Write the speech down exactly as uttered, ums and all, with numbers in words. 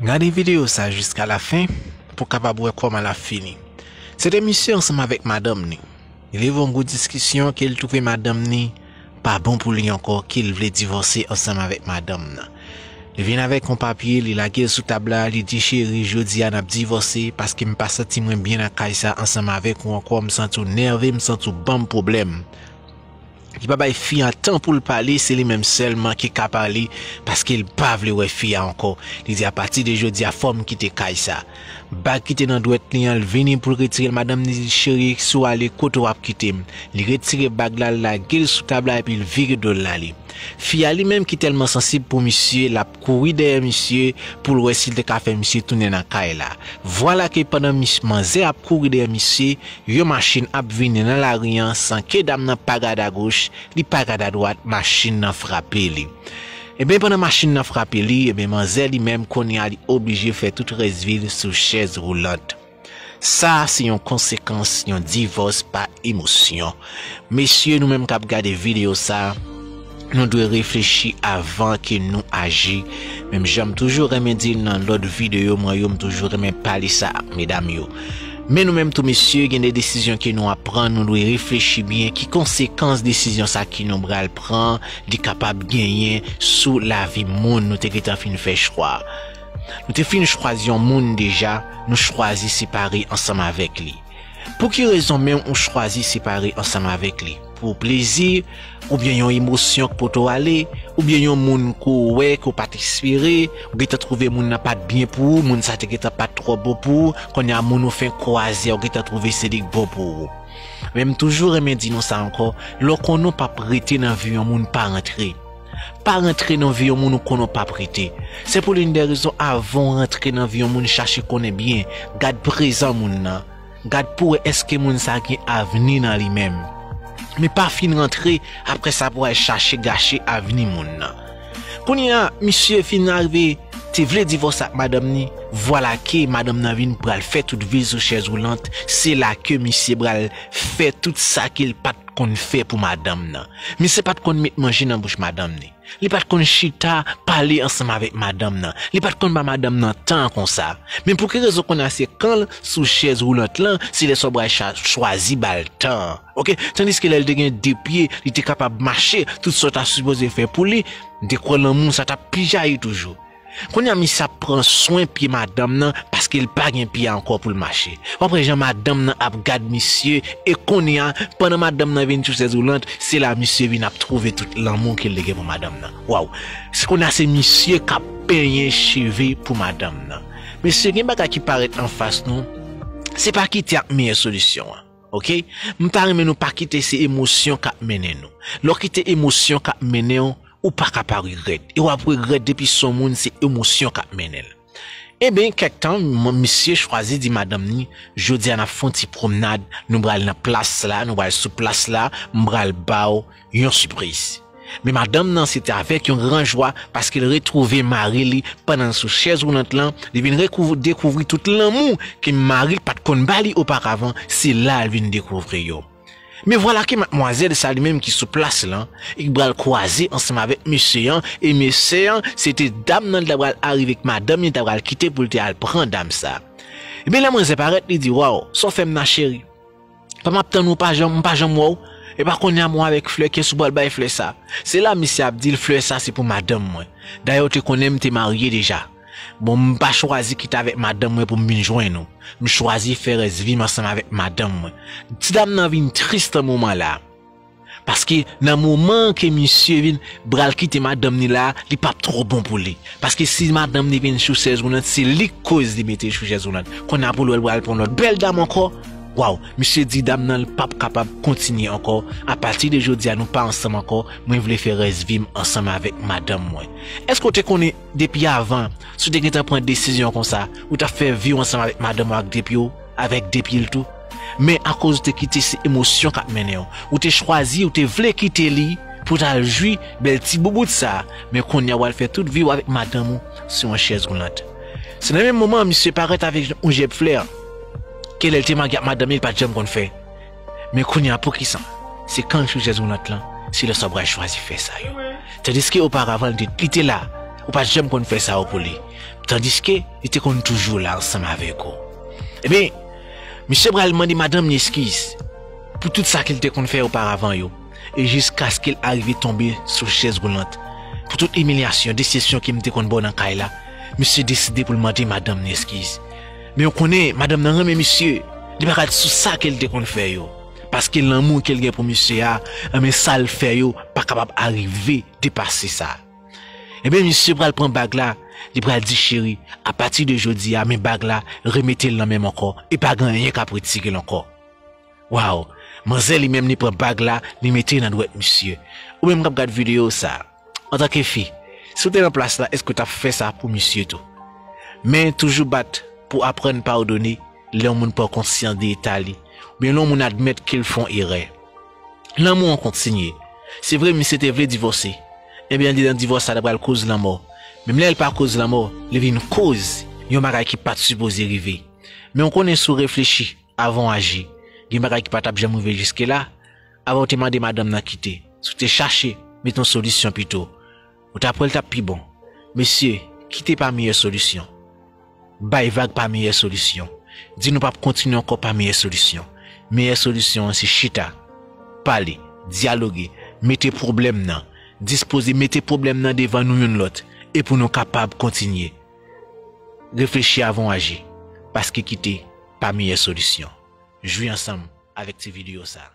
Gade videyo sa jiska lafen pou w kapab wè kòman l ap fini. Se te misye ansanm avèk madanm ni. Li rive yon gwo diskisyon ke l twouve madanm ni pa bon pou li ankò, ke l vle divòse ansanm avèk madanm nan. Li vin avèk yon papye, li lage l sou tab la, li di, "Cheri, jodi a n ap divòse paske m pa santi mwen byen nan kay sa ansanm avèk ou ankò, m santi w nève, m santi w ban m pwoblèm." Li pa bay fi a tan pou l pale, se li menm sèlman ki ka pale, paske l pa vle wè fi a ankò. Li di, "Apati de jodi a, fò m kite kay sa." Bag ki te nan dwèt li an, l vini pou l retire l. Madanm ni di, "Cheri, si w ale, kote w ap kite m?" Li retire bag la, l lage l sou tab la, epi l vire do l l ale. Fi a li menm ki tèlman sansib pou misye, l ap kouri dèyè misye pou l wè si l te ka fè misye tounen nan kay la. Vwala ke pandan mis-, manzè ap kouri dèyè misye, yon machin ap vini nan lari an san ke dam nan pa gad agoch, li pa gad adwat, machin nan frape li. Ebyen, pandan machin nan frape li, ebyen, manzè li menm, kounye a, li oblije fè tout rès vi l sou chèz woulant. Sa se yon konsekans yon divòs pa emosyon. Mesye, nou menm k ap gade videyo sa, nou dwe reflechi avan ke nou aji. Menm jan m toujou renmen di l nan lòt videyo mwen yo, m toujou renmen pale sa ak medam yo. Men nou menm tou, mesye, gen de desizyon ke nou ap pran, nou dwe reflechi byen ki konsekans desizyon sa ke nou pral pran, li kapab genyen sou lavi moun nou te gentan fin fè chwa. Nou te fin chwazi yon moun deja, nou chwazi separe ansanm avèk li. Pou ki rezon menm ou chwazi separe ansanm avèk li? Pou plezi, oubyen yon emosyon k pote w ale, oubyen yon moun ke w wè ke w pa t espere, ou gentan twouve moun nan pa t byen pou ou, moun sa te gentan pa t twò bon pou ou, kounye a moun ou fenk kwaze a, ou gentan twouve se li k bon pou ou. Men m toujou renmen di nou sa ankò, lè w konnen w p ap rete nan vi yon moun, pa rantre. Pa rantre nan vi yon moun ou konnen w p ap rete. Se pou l'une des raisons, avan w rantre nan vi yon moun, chache konnen byen, gad prezan moun nan. Gad pou wè èske moun sa gen avni nan li menm. Men pa fin rantre, apre sa pou al chache gache avni moun nan. Kounye a, misye fin arive, te vle divòse ak madanm ni, vwala ke madanm nan vin pral fè tout vi l sou chèz woulant, se la ke misye pral fè tout sa ke l pa t konn fè pou madanm nan. Misye pa t konn met manje nan bouch madanm ni. Li pa t konn chita, pale ansanm avèk madanm nan. Li pa t konn ba madanm nan tan konsa. Men pou ki rezon kounye a se kan l sou chèz woulant lan, se lè sa w pral cha-, chwazi ba l tan an. Oke? Tandiske lè l te gen de pye, li te kapab mache, tout sa w ta sipoze fè pou li, m te kwè lanmou sa t ap pi jayi toujou. Kounye a misye ap pran swen pye madanm nan paske l pa gen pye ankò pou l mache. W ap wè jan madanm nan ap gad misye, e kounye a, pandan madanm nan vin sou chèz woulant, se la misye vin ap twouve tout lanmou ke l te gen pou madanm nan. Waw! Se kounye a se misye k ap penyen cheve pou madanm nan. Mesye, gen bagay ki parèt anfas nou, se pa kite ak meyè solisyon an. Oke? M ta renmen nou pa kite se emosyon k ap mennen nou. Lè w kite emosyon k ap mennen w, ou pa ka pa regrèt. E w ap regrèt depi se yon moun se emosyon k ap mennen l. Ebyen, kèk tan, m-, misye chwazi di madanm ni, "Jodi a n ap fè yon ti pwomnad, nou pral nan plas la, nou pral sou plas la, m pral ba w yon sipriz." Men madanm nan, se te avèk yon gran jwa, paske l retwouve mari li pandan l sou chèz woulant lan, li vin rekouv-, dekouvri tout lanmou ke mari l pa t konn ba li oparavan, se la l vin dekouvri yo. Men vwala ke madmwazèl sa li menm ki sou plas lan, e ki pral kwaze ansanm avèk mesye an, e mesye an, se te dam nan li ta pral arive k madanm li ta pral kite pou l te al pran dam sa. Ebyen, lè manzè parèt, li di, "Waw, sa w fè m la, cheri? Pandan m ap tann ou, pa janm, m pa janm wè w. E pa kounye a m wè w avèk flè, kiyès ou pral bay flè sa?" Se la misye ap di l, "Flè sa se pou madanm mwen. Dayè, ou te konnen m te marye deja. Bon, m pa chwazi kite avèk madanm mwen pou m vin jwenn ou. M chwazi fè rès vi m ansanm avèk madanm mwen." Ti dam nan vin tris nan moman la. Paske nan moman ke misye vin pral kite madanm ni la, li p ap twò bon pou li. Paske si madanm ni vin sou chèz woulant, se li k koz li mete l sou chèz woulant. Kounye a pou l wè l pral pran lòt bèl dam ankò. Waw, misye di dam nan l p ap kapab kontinye ankò. "Apati de jodi a, nou pa ansanm ankò. Mwen vle fè rès vi m ansanm avèk madanm mwen." Èske w te konnen depi avan, si w te gentan pran desizyon konsa, ou t ap fè vi w ansanm avèk madanm ou ak de pye w, avèk de pye l tou? Men akoz ou te kite se emosyon k ap mennen w, ou te chwazi, ou te vle kite li pou w t al jwi bèl ti boubout sa, men kounye a w al fè tout vi w avèk madanm ou sou yon chèz woulant. Se nan menm moman an misye parèt avèk yon jèb flè ke lè l te marye ak madanm li, li pa t janm konn fè. Men kounye a, poukisa? Se kan l sou chèz woulant lan, se lè sa w pral chwazi fè sa yo. Tandiske oparavan, li te, li te la, ou pa t janm konn fè sa yo pou li. tandiske li te konn toujou la ansanm avèk ou. Ebyen, misye pral mande madanm li eskiz pou tout sa ke l te konn fè oparavan yo, e jiskaske l arive tonbe sou chèz woulant. Pou tout imilyasyon, desepsyon ke m te konn ba w nan kay la, misye deside pou l mande madanm li eskiz. Men w konnen, madanm nan renmen misye, li pa ka sou sa ke l te konn fè yo. Paske lanmou ke l gen pou misye a, enben sa l fè yo pa kapab arive depase sa. Ebyen, misye pral pran bag la, li pral di cheri, apati de jodi a, men bag la, remete l nan men m ankò, e pa gen anyen k ap retire l ankò. Waw, manzè li menm li pran bag la, li mete nan dwèt misye. Ou menm k ap gad videyo sa, antanke fi, si w te nan plas la, èske w t ap fè sa pou misye tou? Men toujou bat pou aprann padone lè yon moun pran konsyans de eta li, oubyen lè yon moun admèt ke l fè yon erè. Lanmou an kontinye. Se vre, misye te vle divòse. Ebyen, li nan divòs la, l pral koz lanmò. Menm lè l pa koz lanmò, li vin koz yon bagay ki pa t sipoze rive. Men w konnen, si w reflechi avan w aji, gen bagay ki pa t ap janm rive jiske la. Avan w te mande madanm nan kite, si w te chache mete yon solisyon pito, ou t ap wè l t ap pi bon. Mesye, kite pa meyè solisyon. Bay vag pa meyè solisyon. Di nou p ap kontinye ankò pa meyè solisyon. Meyè solisyon an se chita, pale, dyaloge, mete pwoblèm nan, dispoze mete pwoblèm nan devan nou youn lòt, e pou nou kapab kontinye. Reflechi avan w aji, paske kite pa meyè solisyon. Jwi ansanm avèk ti videyo sa.